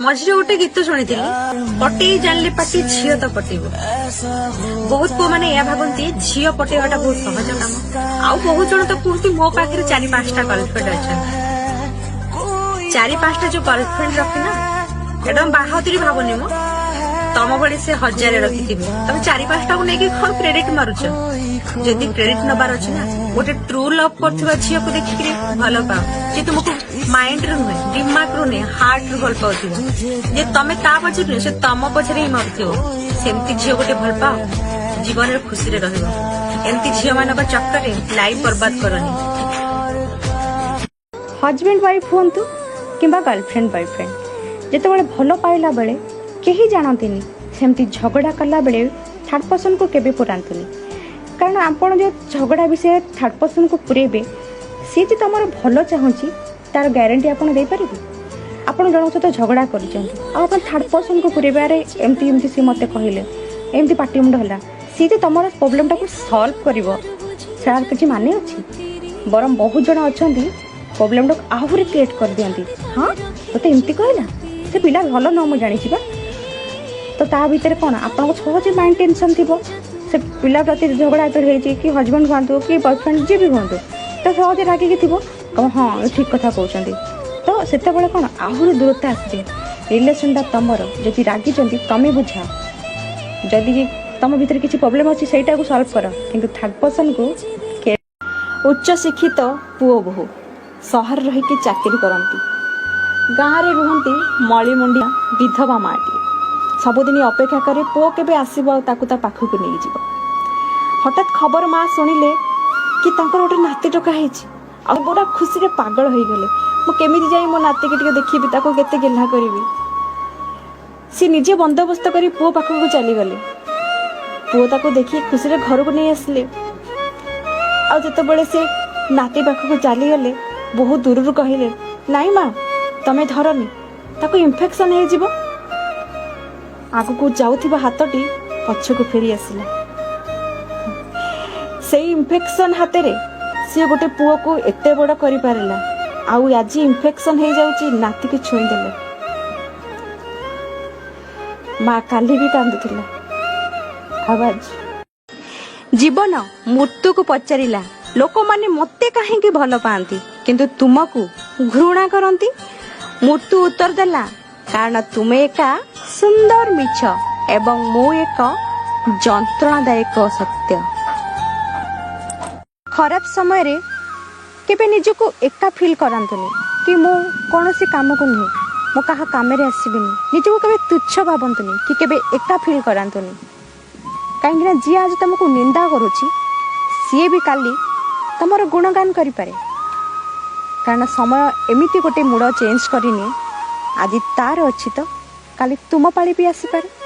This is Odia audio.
ମଝିରେ ଗୋଟେ ଗୀତ ଶୁଣିଥିଲି, "ପଟେଇ ଜାଣିଲେ ପାଟି, ଝିଅ ତ ପଟେଇବ।" ବହୁତ ପୁଅ ମାନେ ଏହା ଭାବନ୍ତି, ଝିଅ ପଟେଇବାଟା ବହୁତ ସହଜ କାମ। ଆଉ ବହୁତ ଜଣ ତ କୁହନ୍ତି, ମୋ ପାଖରେ ଚାରି ପାଞ୍ଚଟା ଗର୍ଲଫ୍ରେଣ୍ଡ ଅଛନ୍ତି। ଚାରି ପାଞ୍ଚଟା ଯୋଉ ଗର୍ଲଫ୍ରେଣ୍ଡ ରଖିନା, ଏଇଟା ବାହାଦୁରୀ ଭାବନି ମୁଁ। ତମ ଭଳି ସେ ହଜାରେ ରଖିଥିବେ। ତମେ ଚାରି ପାଞ୍ଚଟାକୁ ନେଇକି କଣ କ୍ରେଡିଟ ମାରୁଛ? ଯଦି କ୍ରେଡିଟ ନବାର ଅଛି ନା, ଗୋଟେ ଟ୍ରୁ ଲଭ୍ କରୁଥିବା ଝିଅକୁ ଦେଖିକିରି ଭଲ ପାଅ, ଯେ ତୁମକୁ ମାଇଣ୍ଡ ରୁ ନୁହେଁ, ଦିମାଗ ରୁ ନୁହେଁ, ହାର୍ଟ ରୁ ଭଲ ପାଉଥିବ, ଯେ ତମେ ତା ପଛରେ ନୁହେଁ, ସେ ତମ ପଛରେ ହିଁ ମରୁଥିବ। ସେମିତି ଝିଅ ଗୋଟେ ଭଲ ପାଅ, ଜୀବନରେ ଖୁସିରେ ରହିବ। ଏମିତି ଝିଅ ମାନଙ୍କ ଚକ୍କରରେ ଲାଇଫ ବର୍ବାଦ କରନି। ହଜବେଣ୍ଡ ୱାଇଫ୍ ହୁଅନ୍ତୁ କିମ୍ବା ଗର୍ଲଫ୍ରେଣ୍ଡ ବୟଫ୍ରେଣ୍ଡ, ଯେତେବେଳେ ଭଲ ପାଇଲା ବେଳେ କେହି ଜାଣନ୍ତିନି, ସେମିତି ଝଗଡ଼ା କଲାବେଳେ ଥାର୍ଡ଼ ପର୍ସନକୁ କେବେ ପୁରାନ୍ତୁନି। କାରଣ ଆପଣ ଯେଉଁ ଝଗଡ଼ା ବିଷୟରେ ଥାର୍ଡ଼ ପର୍ସନକୁ ପୁରେଇବେ, ସିଏ ଯେ ତୁମର ଭଲ ଚାହୁଁଛି, ତାର ଗ୍ୟାରେଣ୍ଟି ଆପଣ ଦେଇପାରିବେ? ଆପଣ ଜଣଙ୍କ ସହିତ ଝଗଡ଼ା କରିଛନ୍ତି ଆଉ ଆପଣ ଥାର୍ଡ଼ ପର୍ସନକୁ ପୁରେଇବେ, "ଆରେ, ଏମିତି ଏମିତି ସିଏ ମୋତେ କହିଲେ, ଏମିତି ପାଟିମୁଣ୍ଡ ହେଲା।" ସିଏ ଯେ ତୁମର ପ୍ରୋବ୍ଲେମଟାକୁ ସଲ୍ଭ କରିବ, ସେଟାର କିଛି ମାନେ ଅଛି? ବରଂ ବହୁତ ଜଣ ଅଛନ୍ତି, ପ୍ରୋବ୍ଲେମଟାକୁ ଆହୁରି କ୍ରିଏଟ୍ କରିଦିଅନ୍ତି। "ହଁ, ତୋତେ ଏମିତି କହିଲା? ସେ ପିଲା ଭଲ ନୁହଁ, ମୁଁ ଜାଣିଛି ବା।" ତ ତା ଭିତରେ କ'ଣ ଆପଣଙ୍କ ସହଜେ ମାଇଣ୍ଡ ଟେନସନ୍ ଥିବ, ସେ ପିଲା ପ୍ରତି ଝଗଡ଼ା ଯେତେବେଳେ ହେଇଛି, କି ହଜବେଣ୍ଡ ହୁଅନ୍ତୁ କି ବୟଫ୍ରେଣ୍ଡ, ଯିଏ ବି ହୁଅନ୍ତୁ, ତ ସହଜେ ରାଗିକି ଥିବ, କହିବ, "ହଁ, ଏ ଠିକ୍ କଥା କହୁଛନ୍ତି।" ତ ସେତେବେଳେ କ'ଣ ଆହୁରି ଦୂରତା ଆସିଯାଏ। ରିଲେସନଟା ତମର, ଯଦି ରାଗିଛନ୍ତି ତମେ ବୁଝାଅ। ଯଦି ତମ ଭିତରେ କିଛି ପ୍ରୋବ୍ଲେମ୍ ଅଛି, ସେଇଟାକୁ ସଲ୍ଭ କର, କିନ୍ତୁ ଥାର୍ଡ଼ ପର୍ସନକୁ ଉଚ୍ଚ ଶିକ୍ଷିତ ପୁଅ ବୋହୂ ସହରରେ ରହିକି ଚାକିରି କରନ୍ତି। ଗାଁରେ ରୁହନ୍ତି ମଳିମୁଣ୍ଡିଆ ବିଧବା ମାଟିଏ। ସବୁଦିନ ଅପେକ୍ଷା କରେ, ପୁଅ କେବେ ଆସିବ ଆଉ ତାକୁ ତା ପାଖକୁ ନେଇଯିବ। ହଠାତ୍ ଖବର ମା ଶୁଣିଲେ କି ତାଙ୍କର ଗୋଟେ ନାତି ଟୋକା ହେଇଛି ଆଉ ପୁରା ଖୁସିରେ ପାଗଳ ହେଇଗଲେ। ମୁଁ କେମିତି ଯାଇ ମୋ ନାତିକି ଟିକେ ଦେଖିବି, ତାକୁ କେତେ ଗେହ୍ଲା କରିବି। ସେ ନିଜେ ବନ୍ଦୋବସ୍ତ କରି ପୁଅ ପାଖକୁ ଚାଲିଗଲେ। ପୁଅ ତାକୁ ଦେଖି ଖୁସିରେ ଘରକୁ ନେଇ ଆସିଲେ। ଆଉ ଯେତେବେଳେ ସେ ନାତି ପାଖକୁ ଚାଲିଗଲେ, ବହୁତ ଦୂରରୁ କହିଲେ, "ନାଇଁ ମା, ତମେ ଧରନି, ତାକୁ ଇନଫେକ୍ସନ ହେଇଯିବ।" ଆଗକୁ ଯାଉଥିବା ହାତଟି ପଛକୁ ଫେରି ଆସିଲା। ସେଇ ଇନଫେକ୍ସନ ହାତରେ ସିଏ ଗୋଟେ ପୁଅକୁ ଏତେ ବଡ଼ କରିପାରିଲା ଆଉ ଆଜି ଇନଫେକ୍ସନ ହେଇଯାଉଛି ନାତିକି ଛୁଇଁଦେଲେ। ମା କାଲି ବି କାନ୍ଦୁଥିଲା ଆଉ ଆଜି ଜୀବନ ମୃତ୍ୟୁକୁ ପଚାରିଲା, "ଲୋକମାନେ ମୋତେ କାହିଁକି ଭଲ ପାଆନ୍ତି, କିନ୍ତୁ ତୁମକୁ ଘୃଣା କରନ୍ତି?" ମୃତ୍ୟୁ ଉତ୍ତର ଦେଲା, "କାରଣ ତୁମେ ଏକ ସୁନ୍ଦର ମିଛ ଏବଂ ମୁଁ ଏକ ଯନ୍ତ୍ରଣାଦାୟକ ସତ୍ୟ।" ଖରାପ ସମୟରେ କେବେ ନିଜକୁ ଏକା ଫିଲ୍ କରାନ୍ତୁନି କି ମୁଁ କୌଣସି କାମକୁ ନୁହେଁ, ମୁଁ କାହା କାମରେ ଆସିବିନି। ନିଜକୁ କେବେ ତୁଚ୍ଛ ଭାବନ୍ତୁନି କି କେବେ ଏକା ଫିଲ୍ କରାନ୍ତୁନି। କାହିଁକିନା ଯିଏ ଆଜି ତମକୁ ନିନ୍ଦା କରୁଛି, ସିଏ ବି କାଲି ତମର ଗୁଣଗାନ କରିପାରେ। କାରଣ ସମୟ ଏମିତି ଗୋଟେ ମୋଡ଼ ଚେଞ୍ଜ କରିନିଏ। ଆଜି ତାର ଅଛି ତ କାଲି ତୁମ ପାଳି ବି ଆସିପାରେ।